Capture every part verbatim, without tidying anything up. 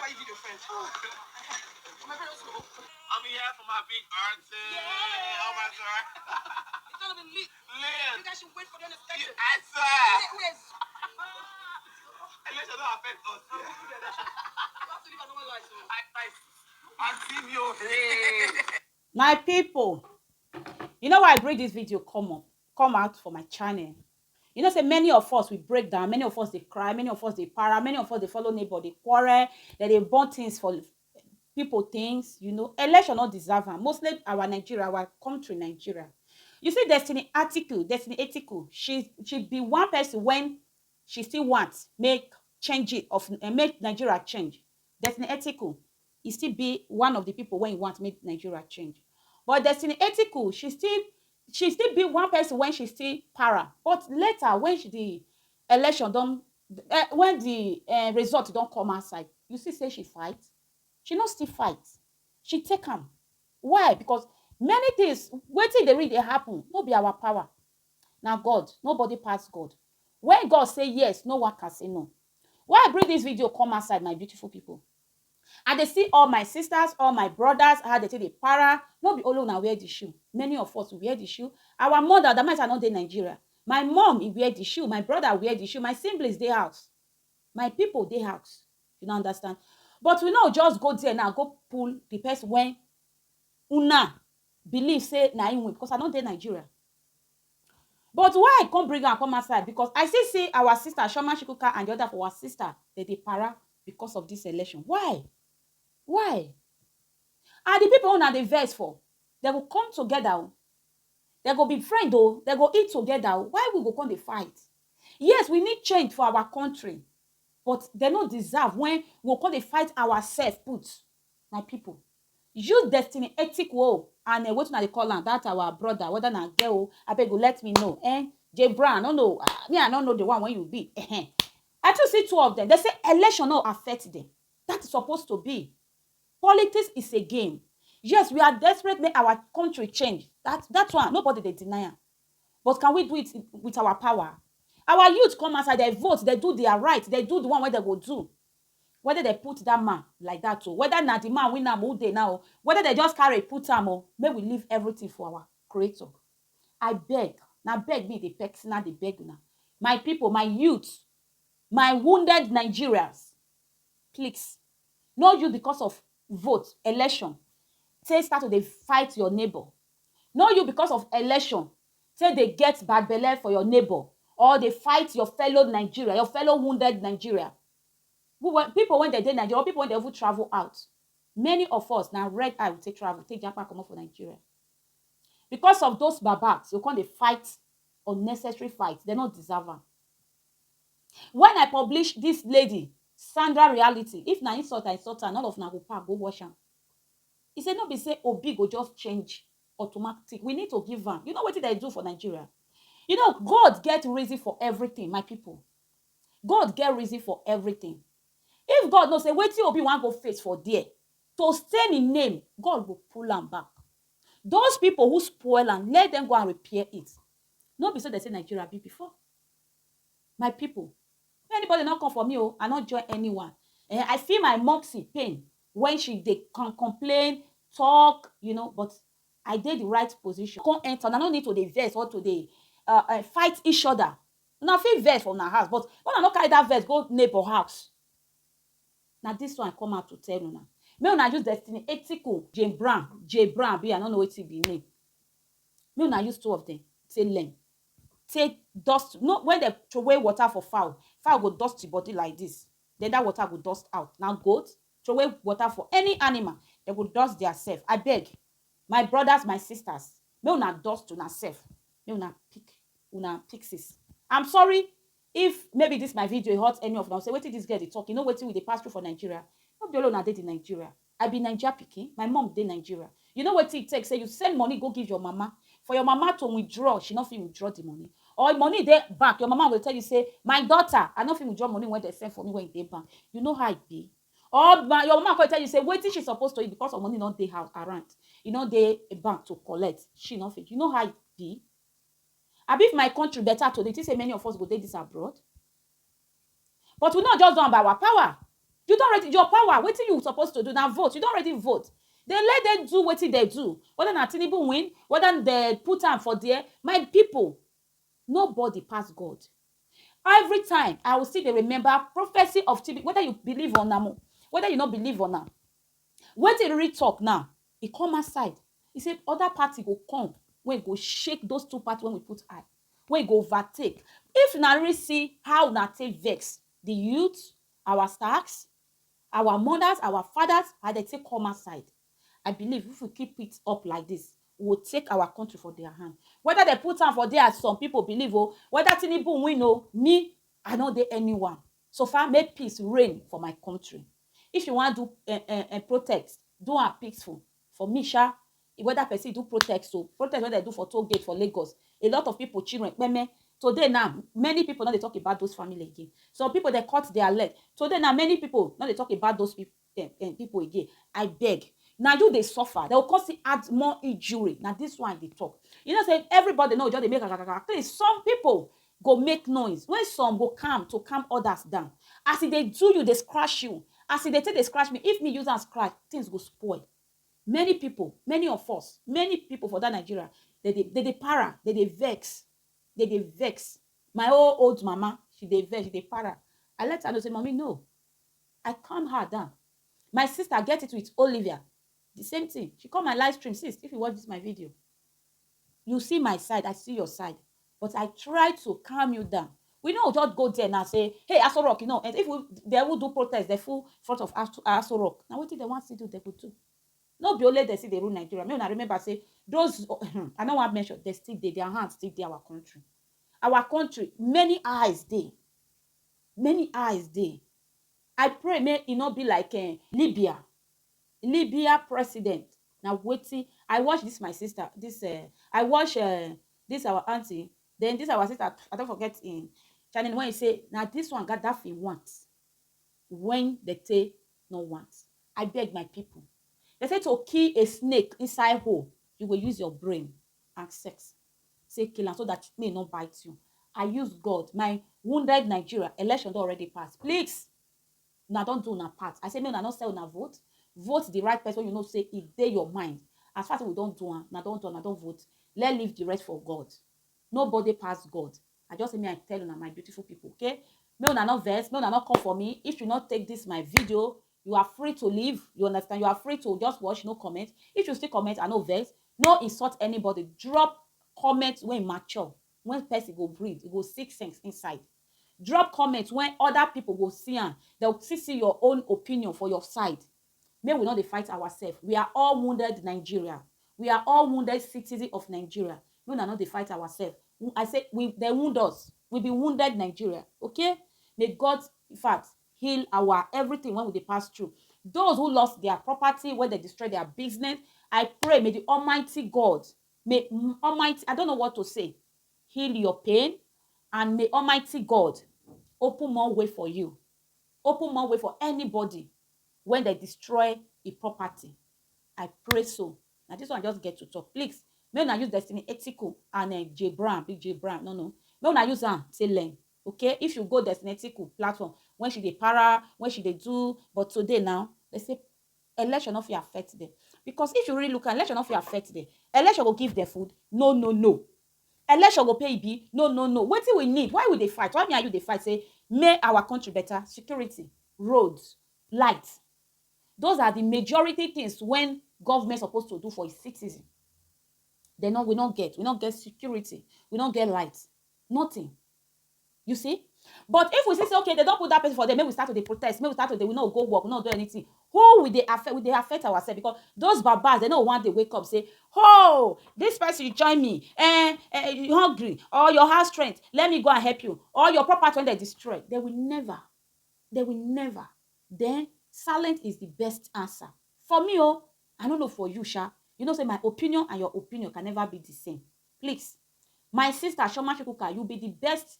I'm here for my big auntie. Yeah. Oh my God. It's gonna be lit. Lit. You guys should wait for the unexpected. I swear. Wait, wait. Election don't affect us. We have to live a normal life, so. I, I, Auntie Mio, hey. My people, you know why I bring this video come up, come out for my channel. You know say many of us, we break down, many of us dey cry, many of us dey para, many of us dey follow neighbor dey quarrel, dem dey burn things for people things. You know, election no deserve am. Mostly our Nigeria, our country Nigeria. You see Destiny Atiku, Destiny Atiku, she she be one person when she still want make change it of, eh, make Nigeria change. Destiny Atiku, e still be one of the people when want make Nigeria change. But Destiny Atiku, she still she still be one person when she still para. But later when she, the election don, eh, when the, eh, result don come outside, you see say she fight. She no still fight. She take am. Why? Because many things wetin dey really dey happen no be our power. Na God. Nobody pass God. When God say yes, no one can say no. Why I bring this video come outside, my beautiful people? I dey see all my sisters, all my brothers, how they take dey para. No be only una wear the shoe. Many of us wear the shoe. Our mother, that means I no dey Nigeria. My mom, e wear the shoe. My brother wear the shoe. My siblings dey house. My people dey house. You no understand. But we no just go there now, go pull the person when una believe say na him win, because I no dey Nigeria. But why I come bring am come outside? Because I see say our sister Shoma Shikuka and the other for our sister, they dey para because of this election. Why? Why? And the people una dey vex for, they go come together o. They go be friend o. They go eat together o. Why we go come dey fight? Yes, we need change for our country, but they no deserve when we go come dey fight ourselves put. My people, use Destiny Ethic o, and, eh, wetin I dey call am, that our brother, whether na girl o, abeg go let me know. Eh, Jay Brown, I no know. Ah, me, I no know the one when you be. Ehen. I too see two of them. They say election no affect them. That is supposed to be. Politics is a game. Yes, we are desperate make our country change. That, that one, nobody dey deny am. But can we do it with our power? Our youth come outside, they vote, they do their right, they do the one wey they go do. Whether they put that man like that o, whether na the man win am who dey now, whether they just carry put am o, make we leave everything for our creator. I beg, na beg me dey personal dey beg una. My people, my youth, my wounded Nigerians, please, no you because of vote, election, take start to dey fight your neighbor. No you because of election, take dey get bad belle for your neighbor, or dey fight your fellow Nigeria, your fellow wounded Nigeria. Who wa-, people when they dey Nigeria, or people when they even travel out. Many of us na red eye we take travel, take japa comot for Nigeria. Because of those babas, you come dey fight unnecessary fight. They no deserve am. When I publish this lady, Sandra Reality, if na insult I insult her, none of una go pack go watch am. He say no be say Obi go just change automatic. We need to give am. You know wetin they do for Nigeria? You know, God get reason for everything, my people. God get reason for everything. If God know say wetin Obi wan go face for there, to stain him name, God go pull am back. Those people who spoil am, let them go and repair it. No be so they say Nigeria be before. My people, anybody not come for me, oh, I not join anyone. Eh, I feel my moxie pain when she dey con-, complain, talk, you know, but I dey the right position. Come enter, I no need to dey vex or to dey, uh, uh, fight each other. Una fit vex for una house, but when I no carry that vex go neighbor house, na this one I come out to tell una. Make una use Destiny Ethical, Jane Brown, Jay Brown, be I no know wetin be name. Make una use two of them. Take learn. Take dust. No, when they throw away water for fowl, fowl go dust the body like this. Then that water go dust out. Now goat, throw away water for any animal, they go dust their self. I beg, my brothers, my sisters, make una dust una self. Make una pick, una pixies. I'm sorry if maybe this my video hurt any of them. Say wetin this girl dey talk. You know wetin we dey pass through for Nigeria. No be only una dey the Nigeria. I be Naija pikin. My mom dey Nigeria. You know wetin it take? Say you send money go give your mama. For your mama to withdraw, she no fit withdraw the money. Or money dey bank, your mama will tell you say, my daughter, I no fit withdraw money when they send for me when e dey bank. You know how e be. Or ma-, your mama go tell you say wetin she supposed to eat because of money no dey house around. E no dey bank to collect. She no fit. You know how e be. Abi if my country better today, you think say many of us go dey this abroad? But we no just do am by our power. You don already, your power, wetin you suppose to do na vote. You don already vote. Dey let dem do wetin dem do. Whether na Tinubu win, whether dem put am for there, my people, nobody pass God. Every time I will still dey remember prophecy of T B, whether you believe on am, whether you no believe on am. Wetin e really talk now, e come outside. E say other party go come, wey go shake those two party wey we put eye, wey go overtake. If una really see how una take vex, the youth, our stars, our mothers, our fathers, how dem take come outside. I believe if we keep it up like this, we will take our country for their hand. Whether dem put am for there as some people believe o, whether Tinubu win o, me, I no dey anyone. So far, make peace reign for my country. If you wan do eh, eh, eh, protest, do am peaceful. For me sha, whether person do protest o, protest wey dem do for toll gate for Lagos, a lot of people, children, kpeme. Today now, many people no dey talk about those family again. Some people dey cut their leg. Today now, many people no dey talk about those people, eh, eh, people again. I beg. Na you dey suffer. Dem go come still add more injury. Na this one I dey talk. You know say everybody no just dey make kakakaka. Please, some people go make noise. When some go calm to calm others down. As e dey do you, dey scratch you. As e dey take dey scratch me, if me use am scratch, things go spoil. Many people, many of us, many people for that Nigeria, dem dey, dem dey para, dem dey vex, dem dey vex. My old, old mama, she dey vex, she dey para. I let her know say, "Mommy, no." I calm her down. My sister get it with Olivia. The same thing. She come my live stream, "Sis, if you watch this my video, you see my side, I see your side. But I try to calm you down." We no just go there now say, "Hey, Aso Rock, you know," and if we, dem will do protest, dem full front of Aso, Aso Rock. Na wetin dem wan still do, dem go do. No be only dem still dey rule Nigeria. Make una remember say those, I no wan mention, dem still dey, their hands still dey our country. Our country, many eyes dey. Many eyes dey. I pray make e no be like eh, Libya. Libya president. Na wetin I watch this my sister, this eh, I watch eh, this our aunty, then this our sister, I don forget im channel, when e say na this one Gaddafi want, when dem take no want. I beg my people. Dem say to kill a snake inside hole, you go use your brain and sex. Say kill am so that may no bite you. I use God, my wounded Nigeria, election don already pass. Please, una don do una part. I say make una no sell una vote. Vote the right person wey you know say e dey your mind. As far as we don do am, una don do am, una don vote. Let leave the rest for God. Nobody pass God. I just say me I tell una, my beautiful people, okay? Make una no vex, make una no come for me. If you no take this my video, you are free to leave. You understand? You are free to just watch, no comment. If you still comment, I no vex. No insult anybody. Drop comment when mature, when person go breathe, e go six sense inside. Drop comment when other people go see am. Dem go still see your own opinion for your side. Make we no dey fight ourselves. We are all wounded Nigeria. We are all wounded citizen of Nigeria. Make una no dey fight ourselves. I say we, dem wound us. We be wounded Nigeria. Okay? May God, in fact, heal our everything when we dey pass through. Those who lost their property, when dem destroy their business, I pray may the Almighty God, may Almighty, I don't know what to say, heal your pain, and may Almighty God open more way for you. Open more way for anybody when dem destroy a property. I pray so. Now this one just get to talk. Please, make una use Destiny Etiko and uh, Jay Brown, Big Jay Brown. No, no. Make una use am say learn. Okay? If you go Destiny Etiko platform, when she dey para, when she dey do, but today now, dem say election no fit affect them. Because if you really look at election no fit affect them, election go give them food. No, no, no. Election go pay e bill. No, no, no. Wetin we need? Why we dey fight? Why me and you dey fight? Say make our country better. Security, roads, light. Those are the majority things when government supposed to do for its citizen. They no, we no get. We no get security. We no get light. Nothing. You see? But if we see say, okay, dem don put that person for there, make we start to dey protest, make we start to dey, we no go work, we no do anything. Who we dey affect? We dey affect ourselves because those babas, dem no want dey wake up, say, "Oh, this person you join me, eh, eh, you hungry, or your house strength, let me go and help you, or your property wey dem destroy." Dem will never, dem will never. Then silent is the best answer. For me, oh, I no know for you, sha. You know say my opinion and your opinion can never be the same. Please, my sister Chioma Chukwuka, you be the best,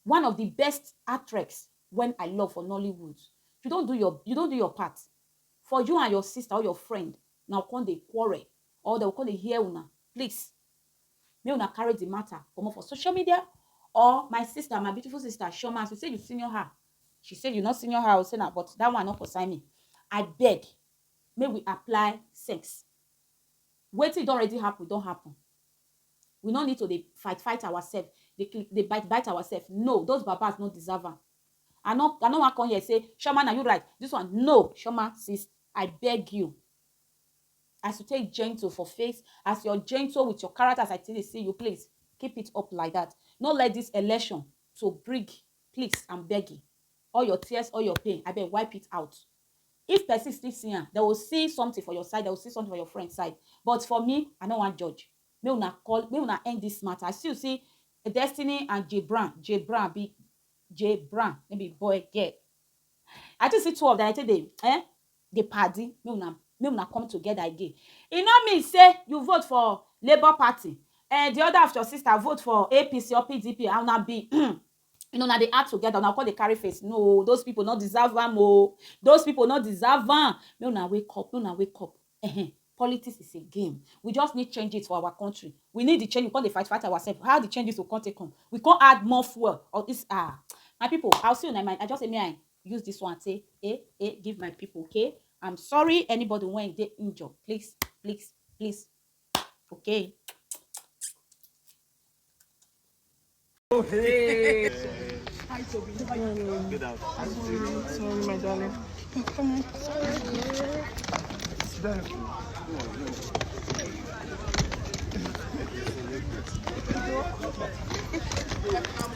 one of the best actress when I love for Nollywood. You don do your, you don do your part. For you and your sister or your friend, now come dey quarrel, or dem come dey hear una. Please, make una carry the matter comot for social media, or my sister, my beautiful sister Chioma, as you say you senior her, She say you no senior her, say na, but that one no concern me. I beg, make we apply sense. Wetin don already happen, don happen. We no need to dey fight, fight ourselves, dey cl-, dey bite, bite ourselves. No, those babas no deserve am. I no, I no wan come here say, "Shoma, na you right." This one, no, Shoma, sis, I beg you. As you take gentle for face, as you're gentle with your character, as I take dey see you, please keep it up like that. No let this election to bring, please, I'm begging. All your tears, all your pain, I beg, wipe it out. If person still see am, they will see something for your side, they will see something for your friend side. But for me, I no wan judge. Make una call, make una end this matter. I still see Destiny and Jay Brown. Jay Brown be Jay Brown, maybe boy, girl. I just see two of them. I think they, eh, they party. Make una, make una come together again. E no mean say you vote for Labour Party, and the other of your sister vote for A P C or P D P, and una be, you know, now they act together. Now call the carry face. No, those people not deserve am. Oh, those people not deserve am. Make una wake up. Make una wake up. Ehen. Politics is a game. We just need change it for our country. We need the change. We can't dey fight, fight ourselves. How the changes will come take come? We can't add more fuel. Or this, ah, my people, I'll see you in my mind. I just say, may I use this one, say, eh, eh, give my people, okay? I'm sorry, anybody when they injure. Please, please, please. Okay. Oh, hey. Hi, Toby. How are you? Good out. Sorry, my darling. Come on. Sit down.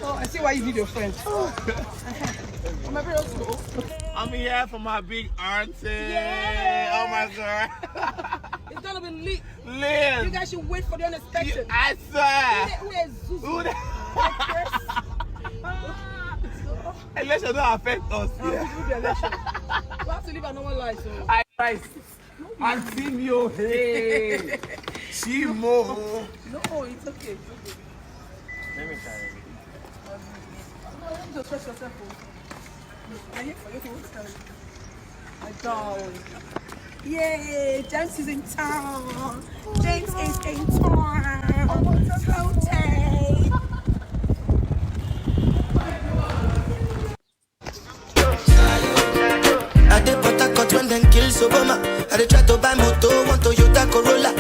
Oh, I see why you need your friend. Oh. My parents go. I'm here for my big auntie. Yeah. Oh my God. It's gonna be lit. Liam. You guys should wait for the unexpected. You, I swear. Who the, who is Zuzu? Who the... Election don't affect us. Ah, yeah, we do the election. We have to live a normal life, so. I rise. Auntie Mio, hey. Shimo. No, it's okay. It's okay. Let me try it. No, you just stress yourself, oh. Are you for you? My doll. Yay, James is in town. James is in town. Okay. I dey Port Harcourt when dem kill Soboma. I dey try to buy motor, one Toyota Corolla.